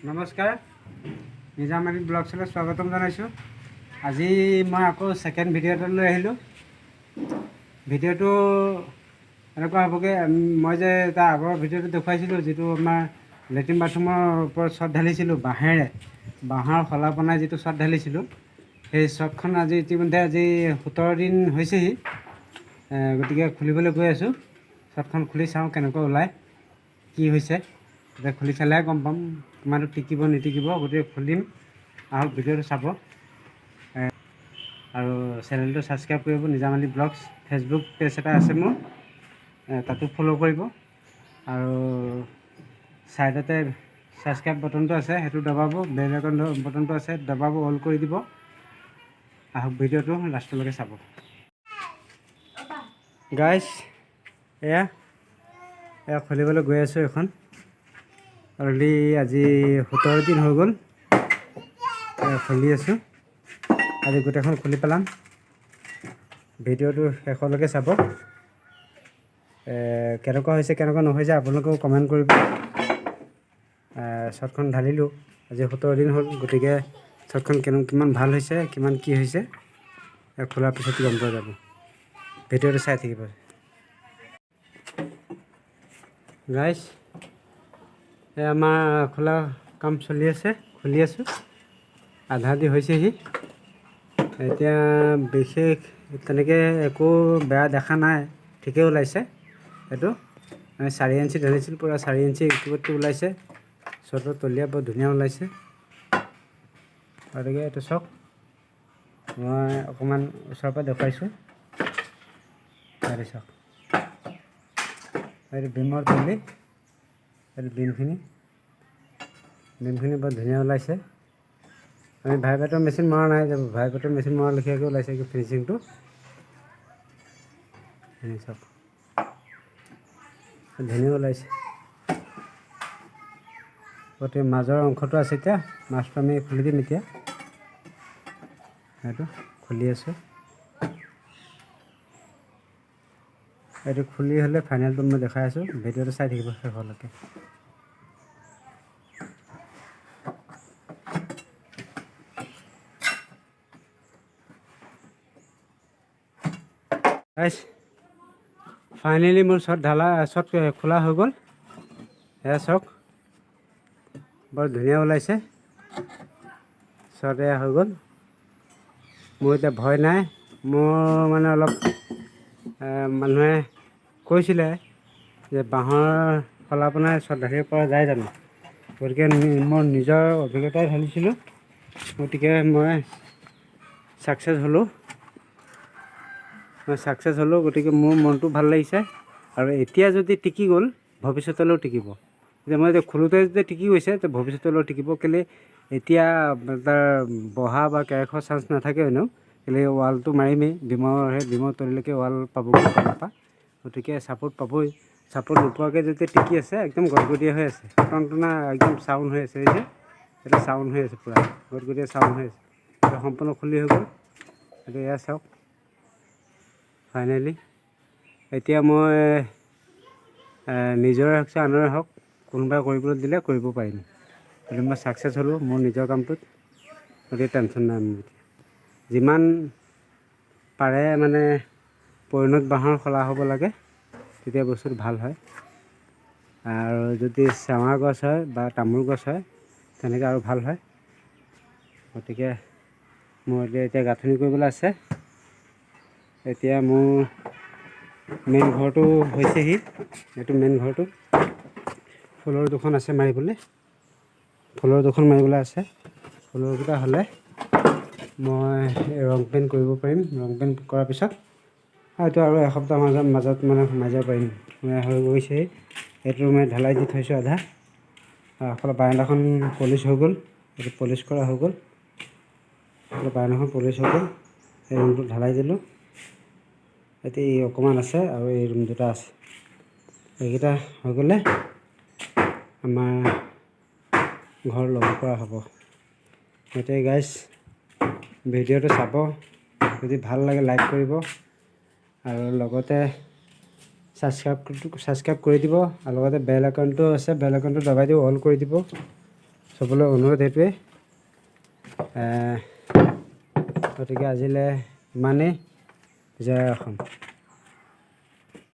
নমস্কাৰ, নিজাম আলী ব্লগছলৈ স্বাগতম জনাইছোঁ। আজি মই আকৌ ছেকেণ্ড ভিডিঅ' এটা লৈ আহিলোঁ। ভিডিঅ'টো এনেকুৱা হ'বগৈ, মই যে তাৰ আগৰ ভিডিঅ'টো দেখুৱাইছিলোঁ, যিটো আমাৰ লেট্ৰিন বাথৰুমৰ ওপৰত চট ঢালিছিলোঁ, বাঁহেৰে বাঁহৰ শলা বনাই যিটো চট ঢালিছিলোঁ, সেই চটখন আজি ইতিমধ্যে আজি 17 দিন হৈছেহি। গতিকে খুলিবলৈ গৈ আছোঁ। চটখন খুলি চাওঁ কেনেকুৱা ওলায়, কি হৈছে। এতিয়া খুলি চালেহে গম পাম কিমানটো টিকিব নিটিকিব। গতিকে খুলিম, আহক ভিডিঅ'টো চাব আৰু চেনেলটো ছাবস্ক্ৰাইব কৰিব। Nizam Ali blogs Facebook page এটা আছে মোৰ, তাতো ফ'ল' কৰিব আৰু ছাইডতে ছাবস্ক্ৰাইব বটনটো আছে, সেইটো দবাব। বেল আইকন বটনটো আছে, দবাব, অল কৰি দিব। আহক, ভিডিঅ'টো লাষ্টলৈকে চাব। গাইছ, এয়া এয়া খুলিবলৈ গৈ আছোঁ। এখন অলৰেডি আজি 17 দিন হৈ গ'ল। এয়া খুলি আছোঁ। আজি গোটেইখন খুলি পেলাম। ভিডিঅ'টো শেষলৈকে চাব। কেনেকুৱা হৈছে, কেনেকুৱা নহৈছে, আপোনালোকেও কমেণ্ট কৰিব। চটখন ঢালিলোঁ, আজি 17 দিন হ'ল। গতিকে চটখন কিমান ভাল হৈছে, কিমান কি হৈছে, খোলাৰ পিছত গম পোৱা যাব। ভিডিঅ'টো চাই থাকিব। গাইছ, এই আমাৰ খোলা কাম চলি আছে, খুলি আছোঁ। আধা আধি হৈছেহি। এতিয়া বিশেষ তেনেকৈ একো বেয়া দেখা নাই, ঠিকেই ওলাইছে। এইটো আমি 4 ইঞ্চি ঢালিছিলোঁ, পূৰা 4 ইঞ্চি কিবটো ওলাইছে। চটৰ তলীয়া বৰ ধুনীয়া ওলাইছে। গতিকে এইটো চাওক, মই অকণমান ওচৰৰ পৰা দেখুৱাইছোঁ। ইয়াতে চাওক, এইটো বিমৰ তলি। এইটো বিমখিনি বৰ ধুনীয়া ওলাইছে। আমি ভাইব্ৰেটৰ মেচিন মৰা নাই, ভাইব্ৰেটৰ মেচিন মৰা লেখীয়াকৈ ওলাইছে ফিনিচিংটো। চাওক, ধুনীয়া ওলাইছে। গতিকে মাজৰ অংশটো আছে, এতিয়া মাজটো আমি খুলি দিম। এতিয়া সেইটো খুলি আছোঁ। এইটো খুলি হ'লে ফাইনেলটো মই দেখাই আছোঁ। ভিডিঅ'টো চাই থাকিব শেষলৈকে। গাইছ, ফাইনেলি মোৰ চট ঢালা, চট খোলা হৈ গ'ল। এয়া চাওক, বৰ ধুনীয়া ওলাইছে চট। এয়া হৈ গ'ল। মোৰ এতিয়া ভয় নাই। মোৰ মানে অলপ মানুহে কৈছিলে যে বাঁহৰ শলা বনাই চট ঢালিব পৰা যায় জানো? গতিকে মোৰ নিজৰ অভিজ্ঞতাই ঢালিছিলোঁ, গতিকে মই ছাকচেছ হ'লোঁ। মই ছাকচেছ হ'লোঁ, গতিকে মোৰ মনটো ভাল লাগিছে। আৰু এতিয়া যদি টিকি গ'ল, ভৱিষ্যতলৈও টিকিব। এতিয়া মই এতিয়া খোলোঁতে যদি টিকি গৈছে, তো ভৱিষ্যতলৈও টিকিব। কেলৈ এতিয়া তাৰ বহা বা কেৰেক হোৱাৰ চান্স নাথাকে এনেও। কেলৈ ৱালটো মাৰিমেই, বিমৰ সেই বিমৰ তলিলৈকে ৱাল পাবগৈ পৰা, গতিকে ছাপোৰ্ট পাবই। ছাপোৰ্ট নোপোৱাকৈ যেতিয়া টিকি আছে, একদম গদগদীয়া হৈ আছে, টনটনা একদম চাউণ্ড হৈ আছে। এই যে এইটো চাউণ্ড হৈ আছে, পূৰা গদগদীয়া চাউণ্ড হৈ আছে। এইটো সম্পূৰ্ণ খুলি হৈ গ'ল। এইটো এয়া চাওক। ফাইনেলি এতিয়া মই নিজৰে হওক, আনৰে হওক, কোনোবাই কৰিবলৈ দিলে কৰিব পাৰিম। গতিকে মই ছাকচেছ হ'লোঁ মোৰ নিজৰ কামটোত, গতিকে টেনশ্যন নাই মোৰ এতিয়া। যিমান পাৰে মানে পৰিণত বাঁহৰ শলা হ'ব লাগে, তেতিয়া বস্তুটো ভাল হয়। আৰু যদি চেৱা গছ হয় বা তামোল গছ হয়, তেনেকৈ আৰু ভাল হয়। গতিকে মোৰ এতিয়া এতিয়া গাঁথনি কৰিবলৈ আছে। এতিয়া মোৰ মেইন ঘৰটো হৈছেহি। এইটো মেইন ঘৰটো, ফুলৰ দুখন আছে মাৰিবলৈ, ফুলৰ দুখন মাৰিবলৈ আছে। ফুলৰকেইটা হ'লে মই ৰং পেইণ্ট কৰিব পাৰিম। ৰং পেইণ্ট কৰাৰ পিছত হয়তো আৰু এসপ্তাহ মাজত মাজত মানে সোমাই যাব পাৰিম। হৈ গৈছেই। এইটো মই ঢালাই দি থৈছোঁ আধা। আগফালে বাৰাণ্ডাখন পলিচ হৈ গ'ল। এইটো পলিচ কৰা হৈ গ'ল। বাৰাণ্ডাখন পলিচ হৈ গ'ল। এই ৰুমটো ঢালাই দিলোঁ। এতিয়া এই অকণমান আছে আৰু এই ৰুম দুটা আছে। এইকেইটা হৈ গ'লে আমাৰ ঘৰ ল'ব পৰা হ'ব। গতিকে গাইজ, ভিডিঅ'টো চাব, যদি ভাল লাগে লাইক কৰিব আৰু লগতে ছাবস্ক্ৰাইব কৰি দিব আৰু লগতে বেল আইকনটো আছে, বেল আইকনটো দবাই দিব, অল কৰি দিব। চবলৈ অনুৰোধ সেইটোৱে। গতিকে আজিলৈ ইমানেই। জয় অসম।